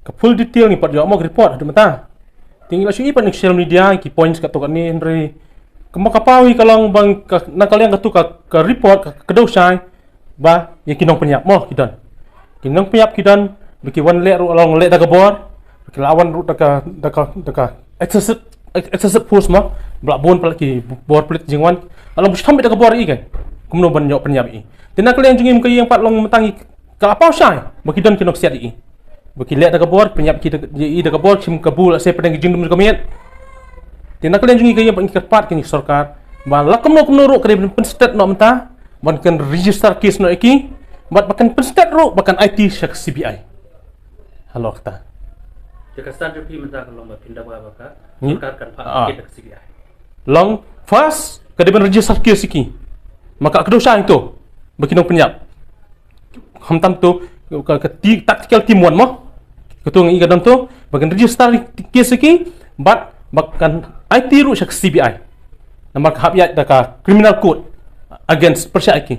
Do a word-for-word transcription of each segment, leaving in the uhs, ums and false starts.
Ka full detail ngi pat ïoh mo ka report haduh mynta. Te ngi la shu i pat na social media ki points katto katne, hynrei kumba ka paw hi ka long ba ka, na ka liang katu ka, ka report ka, ka kdew shai ba ïa ki nongpynïap mo ki don. Ki nongpynïap ki don ba ki wan leh ruh long leh da ka bor, ba ki la wan ruh da ka, da ka, da ka excessive, excessive force mo, ba la bun palat ki bor pulit jingwan, la long ba shu thom beit da ka bor ïa i, kumno ban ïoh pynïap ïa i. Te na ka liang jong ngi mynta ka ïing pat long mynta ngi, ka la paw shai ba ki don ki nongsiat ïa i, ba ki leh da ka bor, pynïap ki da, ïa i da ka bor, shim kabu lehse pdeng ki jingdum jong ka miet. Te na ka liang jong ngi ka ïing pat ngi kyrpad ka ïing sorkar ba la kumno kumno ruh ka dei ban pynstet noh mynta ban kan register case noh ïa ki, bad ba kan pynstet ruh ba kan aiti sha ka C B I. Halor kata. Te ka stand jong phi mynta ka long ba phin dawa ba ka Ni- sorkar kan phah Ah. case da ka C B I. Long first ka dei ban register case ïa ki. Ma ka kdew shai to ba ki nongpynïap. Khamtam to ka, ka ti-, tactical team one mo. Katu ngi ka don to ba kan register case ïa ki, bad ba kan aiti ruh sha ka C B I. Namar ka hap ïaid da ka criminal code against pyrshah ïa ki.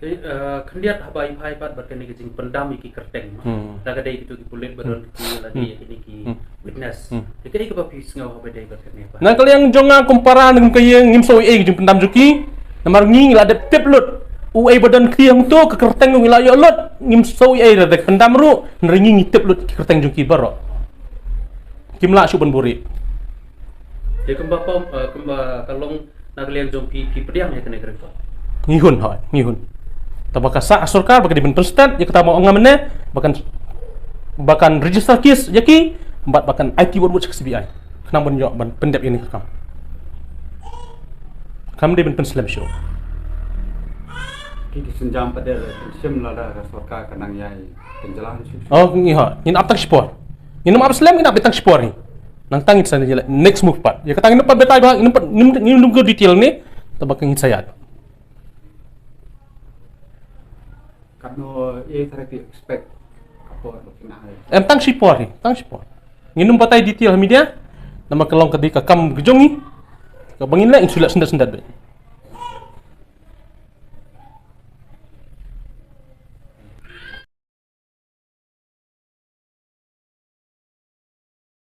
Eh, eh, khyndiat haba i phai pat bad kane ka jingpyndam ïa ki kyrteng. Hmm. Da ka dei kito ki pulit ba don ki lane Hmm. ïa kine ki Hmm. witness. Hmm. Te kaei kaba phi sngew haba dei bad kane pat? Na ka liang jong nga kum para ne kum ka ïing ngim sngew ei ei ka jingpyndam jong ki. Namar ngi ngi la dep tip lut. Uei ba don kti hangto ka kyrteng ngi la ïoh lut. Ngim sngew ei ei da ka pyndam ruh. Hynrei ngi ngi tip lut ki kyrteng jong ki baroh. Kim lah shuh ban buhrieh. Te kumba pom, eh, kumba ka long na ka liang jong phi, phi pdiang ïa kane ka report? Ngi hun hoi, ngi hun. Tangba ka sah sorkar ba ka dei ban pynstet ïa kata ba ong nga mynne, ba kan, ba kan register case ïa ki, bad ba kan aiti wut wut sha ka C B I. Khnang ban ïoh ban pyndep ïa kane ka kam. Kam dei ban pynslem shuh. Ki, ki sienjam pat de, shim lada ka sorkar ka nang ïai pynjlan shuh. Oh, ngi hoi, ngin ap tang shipor. Ngin ym ap slem, ngin ap tang shipor hi. Nangta ngin sa ïa next move pat. Ïa kata ngin ym pat batai ba, ngin ym pat, ngin ym, ngin ym go detail ne, tangba ka ngin sa ïaid. Katno, eh, tara phi expect ka por ba kin ai? Em, tang shipor hi, tang shipor. Ngin ym batai detail ha media, namar ka long ka dei ka kam ka jong ngi. Kaba ngin leh ngin shu leh syndet syndet beit.